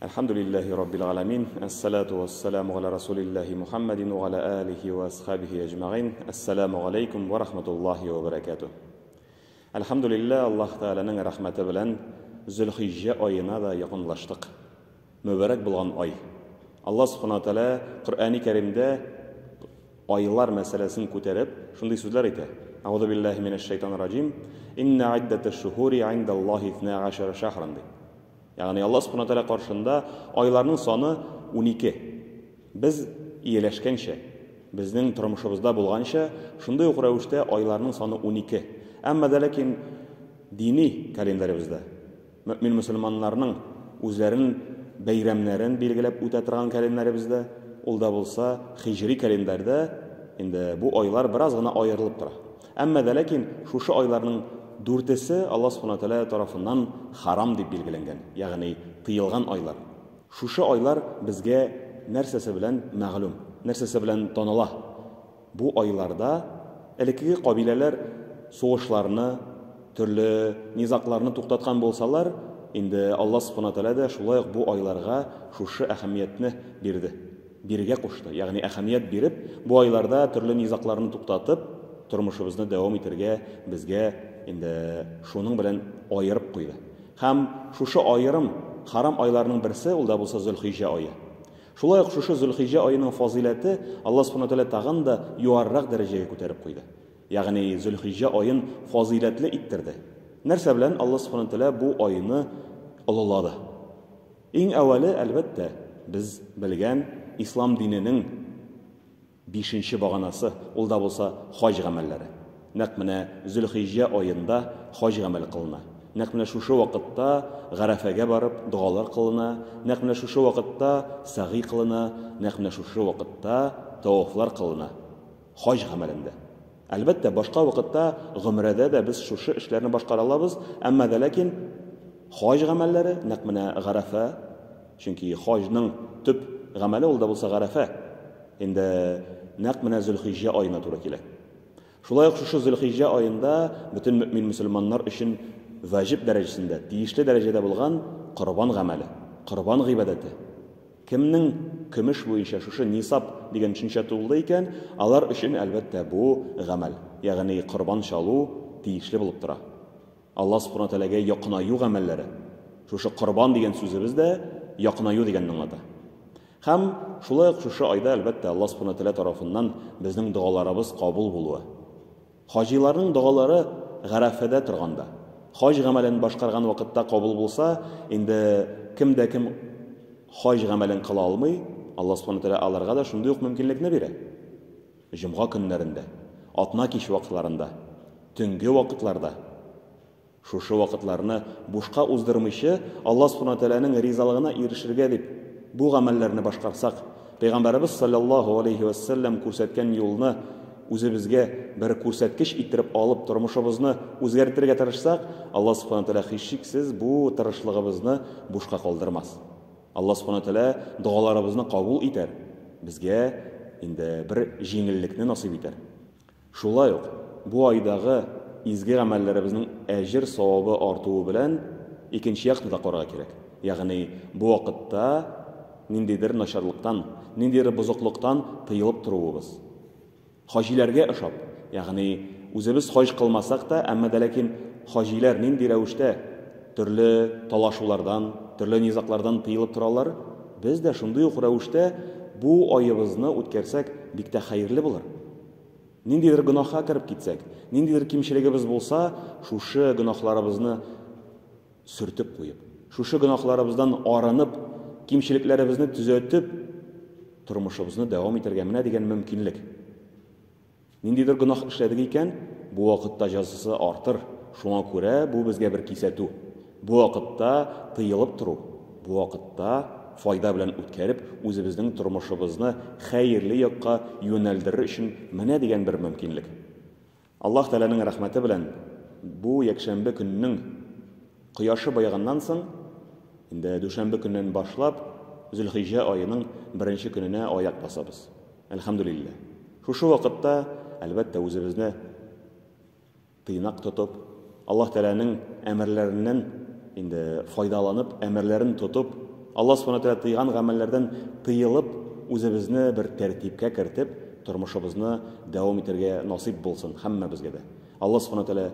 Әлхәмдүлилләһи раббил галәмин, әссәлату вәссәламу галә расулилләһи Мухаммадин ва галә алихи ва асхабихи әҗмәгыйн. Әссәламу галәйкүм ва рахматуллаһи ва бәрәкәтүһ. Әлхәмдүлилләһ, Аллаһ Тәгаләнең рәхмәте белән Зөлхиҗҗә аена да якынлаштык. Мөбарәк булган ай. Аллаһ Субхана ва Тәгалә Коръәни Кәримдә айлар мәсьәләсен күтәреп, шундый сүзләр әйтә. Әгъузу биллаһи минәш шайтанир раҗим. Инна иддәтәш шухури индаллаһи 12 шәһран ди. Ягъни Аллаһ Субхана Тәгалә каршында айларның саны 12. Без ияләшкәнчә, безнең тормышыбызда булганча, шундый ук рәвештә айларның саны 12. Әмма дә ләкин дини календаребездә мөэмин мөселманнарның үзләрен бәйрәмнәрен билгеләп үтә торган календаребездә, ул да булса хиҗри календарьдә инде бу айлар бераз гына аерылып тора. Әмма дә ләкин шушы айларның дүртесе Аллаһ Субхана Тәгалә тарафыннан харам дип билгеләнгән, ягъни тыелган айлар. Шушы айлар безгә нәрсәсе белән мәгълүм, нәрсәсе белән таныла? Бу айларда элеккеге кабиләләр сугышларны, төрле низагларны туктаткан булсалар, инде Аллаһ Субхана Тәгалә дә шулай ук бу айларга шушы әһәмиятне бирде. Бирергә кушты, ягъни әһәмият биреп, бу айларда төрле низагларны туктатып, тормышыбызны дәвам итәргә безгә инде шуның белән аерып куйды. Һәм шушы аерым харам айларның берсе, ул да булса Зөлхиҗә ае. Шулай ук шушы Зөлхиҗә аеның фазыйләте Аллаһ Субхана Тәгалә тагын да югарырак дәрәҗәгә күтәреп куйды. Ягъни Зөлхиҗә аен фазыйләтле иттерде. Нәрсә белән Аллаһ Субхана Тәгалә бу айны олылады? Иң әүвәле, әлбәттә, без белгән ислам диненең бишенче баганасы, ул да булса хаҗ гамәлләре. Нәкъ менә Зөлхиҗҗә аенда хаҗ гамәле кылына. Нәкъ менә шушы вакытта Гарәфәгә барып догалар кылына, нәкъ менә шушы вакытта сәгый кылына, нәкъ менә шушы вакытта тавафлар кылына. Хаҗ гамәлендә. Әлбәттә, башка вакытта гомрәдә дә без шушы эшләрне башкара алабыз, әмма дә ләкин хаҗ гамәлләре нәкъ менә Гарәфә, чөнки хаҗның төп гамәле ул да булса Гарәфә, инде нәкъ менә Зөлхиҗҗә аена туры килә. Шулай ук шушы Зөлхиҗҗә аенда бөтен мөэмин мөселманнар өчен ваҗиб дәрәҗәсендә, тиешле дәрәҗәдә булган корбан гамәле, корбан гыйбадәте. Кемнең көмеш буенча шушы нисаб дигән төшенчә тулды икән, алар өчен, әлбәттә, бу гамәл, ягъни корбан чалу тиешле булып тора. Аллаһ Субхана Тәгаләгә якынаю гамәлләре. Шушы корбан дигән сүзебез дә якынаю дигәнне аңлата. Һәм шулай ук шушы айда, әлбәттә, Аллаһ Субхана Тәгалә тарафыннан безнең догаларыбыз кабул булуы. Хаҗиларның догалары Гарәфәдә торганда, хаҗ гамәлен башкарган вакытта кабул булса, инде кем дә кем хаҗ гамәлен кыла алмый, Аллаһ Субхану Тәгалә аларга да шундый ук мөмкинлекне бирә. Җомга көннәрендә, атна кич вакытларында, төнге вакытларда Шушы вакытларны бушка уздырмыйчы, Аллаһ Субхана Тәгаләнең ризалыгына ирешергә дип, бу гамәлләрне башкарсак, Пәйгамбәребез салләллаһу алейһи вә сәлләм күрсәткән юлны үзебезгә бер күрсәткеч иттереп алып, тормышыбызны үзгәртергә тырышсак, Аллаһ Субхана Тәгалә һичшиксез бу тырышлыгыбызны бушка калдырмас. Аллаһ Субхана Тәгалә догаларыбызны кабул итәр, безгә инде бер җиңеллекне насыйп итәр. Шулай ук бу айдагы изге гамәлләребезнең әҗер-савабы артуы белән икенче якны да карарга кирәк. Ягъни бу вакытта ниндидер начарлыктан, ниндидер бозыклыктан тыелып торуыбыз. Хаҗиләргә ошап, ягъни үзебез хаҗ кылмасак та, әмма дә ләкин хаҗиләр нинди рәвештә төрле талашулардан, төрле низаглардан тыелып торалар, без дә шундый ук рәвештә бу аебызны үткәрсәк, бик тә хәерле булыр. Ниндидер гөнаһка кереп китсәк, ниндидер кимчелегебез булса, шушы гөнаһларыбызны сөртеп куеп, шушы гөнаһларыбыздан арынып, кимчелекләребезне төзәтеп, тормышыбызны дәвам итәргә менә дигән мөмкинлек. Ниндидер гөнаһ эшләдек икән, бу вакытта җәзасы артыр. Шуңа күрә бу безгә бер кисәтү. Бу вакытта тыелып тору, бу вакытта файда белән үткәреп, үзебезнең тормышыбызны хәерле якка юнәлдерер өчен менә дигән бер мөмкинлек. Аллаһ Тәгаләнең рәхмәте белән бу якшәмбе көненең кояшы баеганнан соң, инде дүшәмбе көненнән башлап, Зөлхиҗҗә аеның беренче көненә аяк басабыз. Әлхәмдүлилләһ. Шушы вакытта, әлбәттә, үзебезне тыйнак тотып, Аллаһ Тәгаләнең әмерләреннән инде файдаланып, әмерләрен тотып, Аллаһ Субхана Тәгалә тыйган гамәлләрдән тыелып, үзебезне бер тәртипкә кертеп, тормышыбызны дәвам итәргә насыйп булсын һәммәбезгә дә. Аллаһ Субхана Тәгалә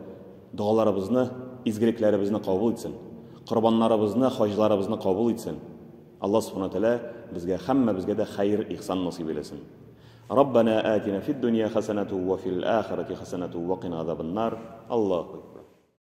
догаларыбызны, изгелекләребезне кабул итсен. Корбаннарыбызны, хаҗларыбызны кабул итсен. Аллаһ Субхана Тәгалә безгә һәммәбезгә дә хәер, ихсан насыйп әйләсен. Раббана атина фид дөнья хәсәнәту ва фил ахирати хәсәнәту ва кина азабаннар. Аллаһу акбар.